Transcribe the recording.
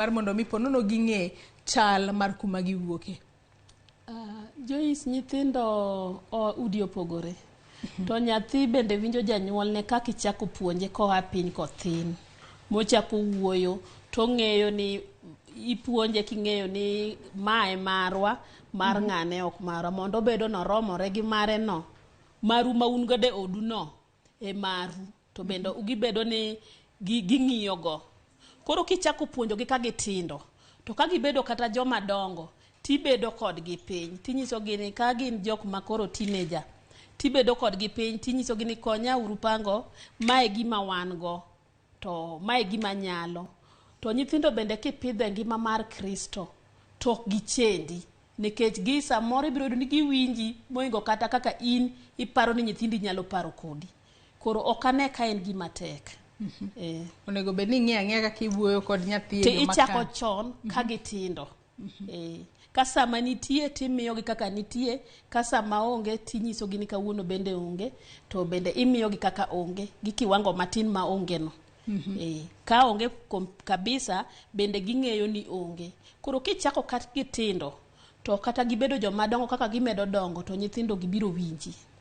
Mar mondo mi ponono ging'e chal mar kuma giwuoke. Joyce, nyithindo udi opogore. To nyathi bende winjo janyuolne kaka ichako puonje koa piny kothin. Mochako wuoyo tong'eyo ni ipuonje king'eyo ni mae marwa, mar ng'ane ok marwa. Mondo obedo noromore gi mare no. Maru ma un godo e odu no e maru. To bende gibedo ni ging'iyo go. Koro kichako puonjogi ka gitindo, to ka gibedo kata joma dongo, tibedo kodgi piny. Tinyisogi ni ka gin jok ma koro teenager, tibedo kodgi piny tinyisogi ni konya uru pango, mae gima wan go, to mae gima nyalo. To nyithindo bende kipidho e ngima mar Kristo, to ok gichendi. Nikech gi samoro ibiro yudo ni giwinji mohingo kata kaka in iparo ni nyithindi nyalo paro kodi. Koro ok ane ka en gima tek. Onego bed ni ing'iyo ang'iya kaka iwuoyo kod nyathi To e yo ichako makare. chon ka gitindo. Ka sama nitie timiyogi kaka nitie, ka sama onge tinyisogi ni kawuono bende onge, to bende imiyogi kaka onge, gi kiwango matin ma onge no. Ka onge kabisa, bende ging'eyo ni onge. Koro kichako ka gitindo, to kata gibedo joma dongo kaka gimedo dongo, to nyithindo gibiro winji.